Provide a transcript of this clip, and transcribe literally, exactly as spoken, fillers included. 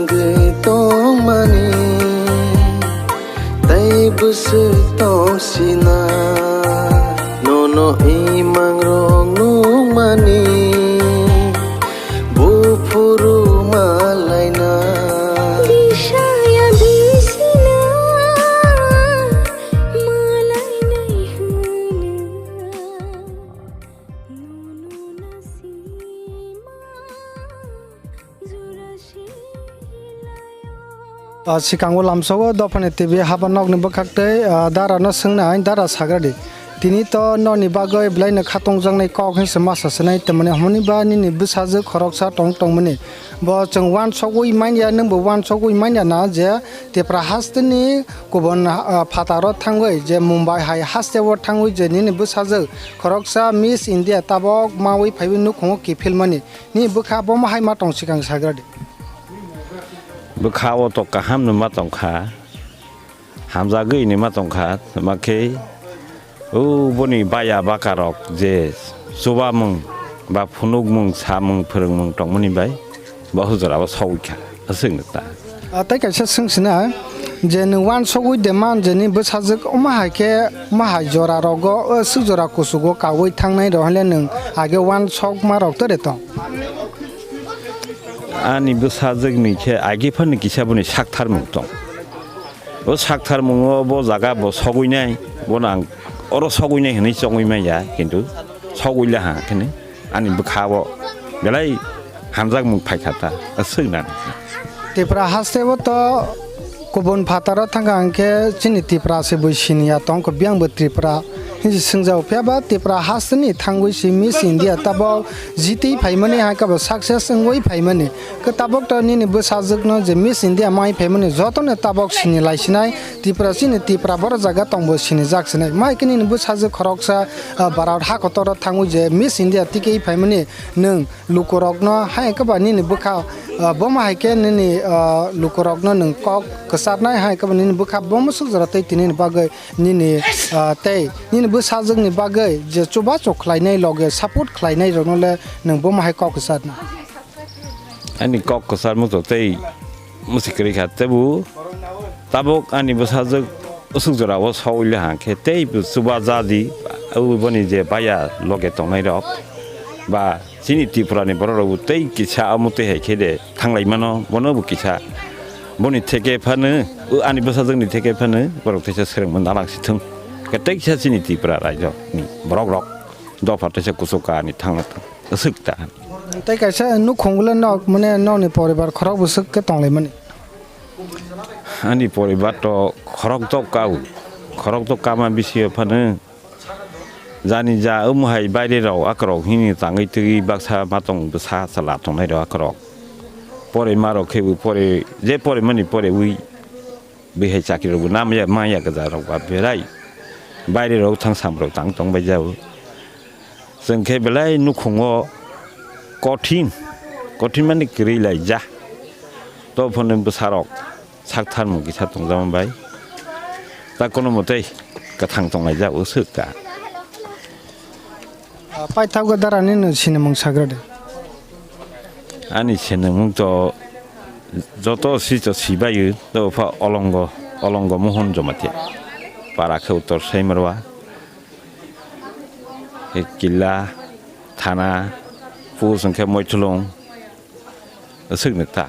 Tongmani tei bwswk tong sina, nono imang rok nungmani buphuru malaina. Bisaya bisina malainai hwnwi. Ah, sikango lamsogo dophani T V haba nokni bwkhak tei, ah, dara no swngnai, dara sagradi. Tini to noni bagwi belaino khatungjaknai kok hinse masa swnai, tamani hwnba nini bwsajwk khoroksa tong tongmani. Bo chwng uansugwi manya, nwngbo uansugwi manya na je Tipra hasteni kubun, ah, phataro thangwi je Mumbai hai hasteo thangwi je nini bwsajwk khoroksa Miss India tabok mawi phaiwi nukhungo kiphilmani. Ni bwkha bomo hai ma tong sikang sagradi. Bwkha o to kaham no ma tongkha. Hamjagwi ni ma tongkha, ma khe o boni baya baka rok je chubamung ba phunukmung, samung, phwrwngmung tongmani bai bo hujra o sogwi kha, aswk no ta. Ah, tei kaisa swng sina je nwng uansugwi de man je ni bwsajwk omo hai khe omo hai jora rogo, o swk jora kuchugo kaui thangnai rok hwnle nwng age uansukma rok tere tong. Ani bwsajwk ni khe age phano kisa boni saktharmung tong. O saktharmungo bo jaga bo sogwinai, bono ang oro sogwinai hwnwi chongwi manya, kintu sogwila ha kheno ani bwkha o belai hamjakmung phaikha ta, aswk nani. Tipra hasteo to kubun phataro thangkha hwnkhe chini Tipra se bui siniya tongkha, biyang bo Tripura hinwi swngjao. Phiya ba Tipra hasteni thangwi si Miss India tabok jitwi phaimani, hai khe bo success wngwi phaimani. Khe tabok to nini bwsajwkno je Miss India mai phaimani jotono tabok sini lai sinai, Tripura chini Tripura borok jaga tongbo sinijak sinai. Mai khe nini bwsajwk khoroksa, ah, Bharat ha kotoro thangwi je Miss India tikwi phaimani nwng lukurokno hai khe ba nini bwkha, ah, bomo hai khe nini, ah, lukurokno nwng kok kwcharnai hai khe ba nini bwkha bomo swk jora tei tini ni bagwi nini, ah, tei nini bwsajwkni bagwi je chubachu khlainai loge support khlainai rokno le nwng bomo hai kok kwcharnai. Ani kok kwcharmung to tei mwswi kwrwi kha, tebu tabuk ani bwsajwk usuk jora o sogwi le hang khe tei chuba jadi, aboni je baya loge tongnai rok ba chini Tripura ni borok rok bo tei kisa omo twi hai khe de thanglai mano, bono bo kisa boni theke phano, o ani bwsajwk ni theke phano borok teisa swrwngma nalang si thung, khe tei kisa chini Tripura raijo ni borok rok dopha teisa kuchuk ka ani thangna thung, aswk ta. Tei kaisa nukhung le nok, mane nokni poribar khorok bwswk khe tonglaimani. Ani poribar to khorok tok kau, khorok tok kama bisingo phano jani ja omo hai baire rok akorok hini tangwi twi baksa matong bwsa chwla tongnai rok akorok. Pore ma rok khe bo pore, je pore mani pore wi bihai chakri rok bo namya maya gwja rok ba berai baire rok thang sam rok tang tong bai jao. Chwng khe belai nukhungo kothin, kothin mani kwrwi lai ja. To phano bwsarok sak tharmung kisa tongjakma bai. Ta kono mwtwi kwthang tonglaijak o swk ta. Ah, paithakgo dara nini sinimung sagra de. Ani sinimung to joto si to sibaio, to pha Olongo, Olongo Mohon Jomatia. Para khe Uttor Saimarwa. Khe Killa, Thana, Pus hwnkhe Moithulung, aswkno ta.